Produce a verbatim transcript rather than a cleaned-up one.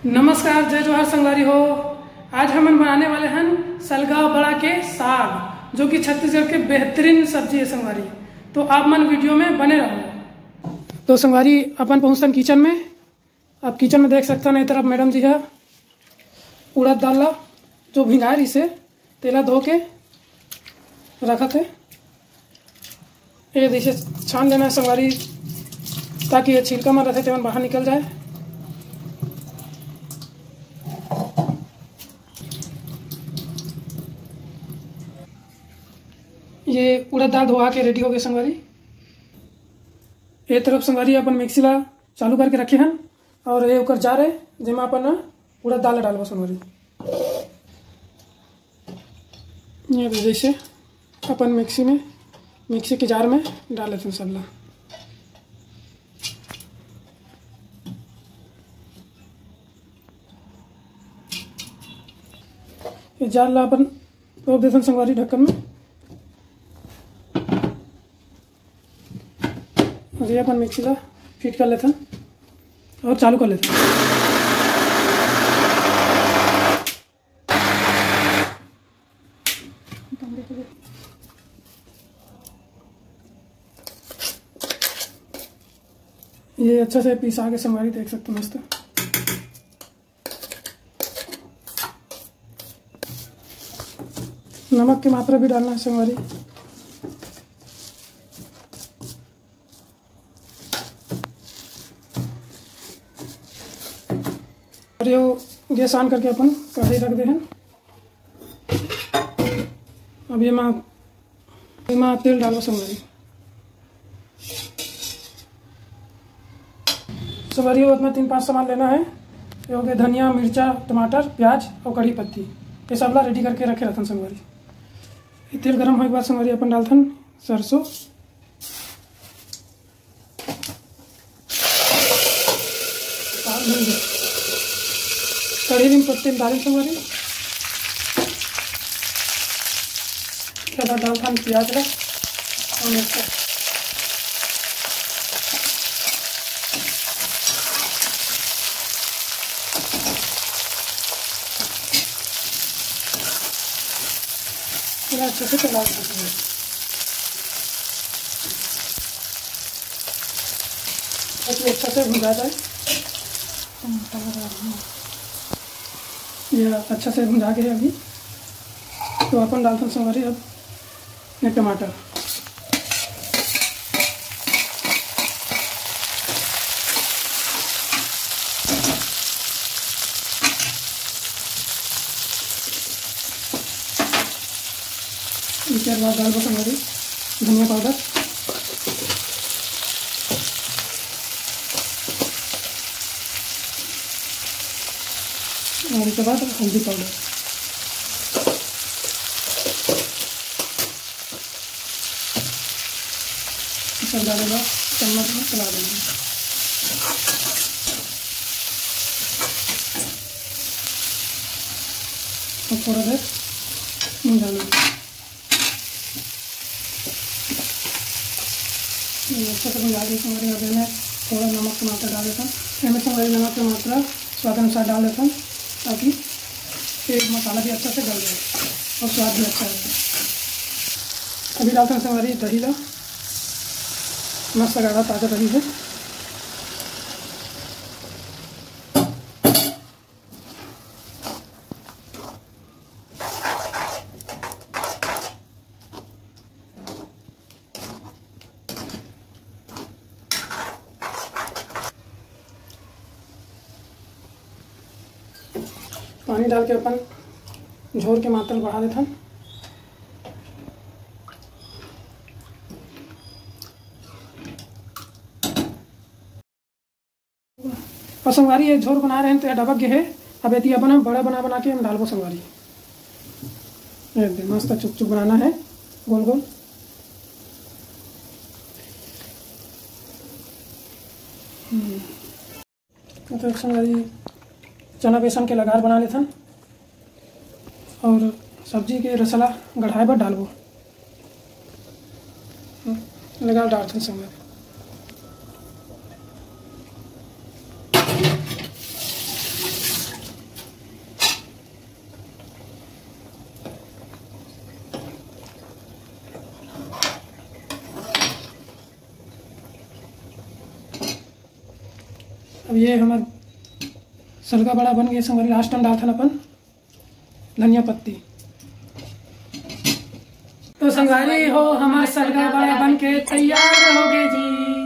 नमस्कार, जय जोहार संगवारी हो। आज हमन बनाने वाले हन सलगा बड़ा के साग, जो कि छत्तीसगढ़ के बेहतरीन सब्जी है संगवारी। तो आप मन वीडियो में बने रहो। तो संगवारी, अपन पहुंचतन किचन में। अब किचन में देख सकथन, ए तरफ मैडम जी ह उड़द दाल ला जो भिंगाए रहिसे, तेला धो के रखत हे। ये जैसे छान लेना है संगवारी, ताकि ये छिलका मन रथे तेमन बाहर निकल जाए। ये उड़द दाल धोआ के रेडी हो गए संगवारी। ये तरफ संगवारी अपन मिक्सी ला चालू करके रखे हन और ये ओकर जार है, जेमा अपन उड़द दाल डालबो संगवारी। ये जैसे अपन मिक्सी में, मिक्सी के जार में डाल लेथन सबला। ये जार ला अपन रोक देथन संगवारी ढक्कन में। और ये अपन मिक्सी ला फिट कर लेथन और चालू कर लेथन। ये अच्छा से पिसा के संगवारी देख सकते हो मस्त। नमक की मात्रा भी डालना है संगवारी। और ये गैस on करके अपन कढ़ाई रख दे हैं। अब ये मा, ये मा तेल डालो संगवारी। संगवारी, उतना तीन पांच सामान लेना है। ये हो गए धनिया, मिर्चा, टमाटर, प्याज और कड़ी पत्ती। ये सब ला रेडी करके रखे रहथन संगवारी। ये तेल गरम होए के बाद संगवारी अपन डालथन सरसों। कढ़ी में पत्ते डाले संगवारी। थोड़ा डालथन प्याज ला और मिर्चा। पूरा अच्छे से चला सकते हैं, ताकि अच्छा से भुंजा जाए। ये अच्छा से भुंजा गए अभी, तो अपन डालथन संगवारी अब ये टमाटर। इसके बाद डालबो संगवारी धनिया पाउडर। और इसके बाद हल्दी पाउडर। सब डाले बाद चम्मच में चला देंगे। और थोड़ा देर भुंजाना है। ये अच्छा से भुंजा के संगवारी, अब मैं थोड़ा नमक टमाटर डाल देता हूँ। इसमें संगवारी नमक टमाटर स्वाद अनुसार डाल देता हूँ, ताकि ये मसाला भी अच्छा से गल जाए और स्वाद भी अच्छा आए। अभी डालते हैं संगवारी दही ला, मस्त गाढ़ा ताजा दही है। पानी डाल के अपन झोर के मात्रा बढ़ा देथन। और संगवारी, ये झोर बनाए रहेन, तो ये डबक गे हे। अब एती अपन हम बड़ा बना बना के हम डालबो संगवारी। एकदम मस्त चुक चुक बनाना है, गोल गोल। हम्म। तो संगवारी, चना बेसन के लगार बना लेथन। और सब्जी के रसला गढ़ाए बर डालबो। लगा डालथन संगवारी। अब ये हमर सलगा बड़ा बन गए संगवारी। लास्ट में डालथन अपन धनिया पत्ती। तो संगवारी हो, हमर सलगा बड़ा बन के तैयार हो गए जी।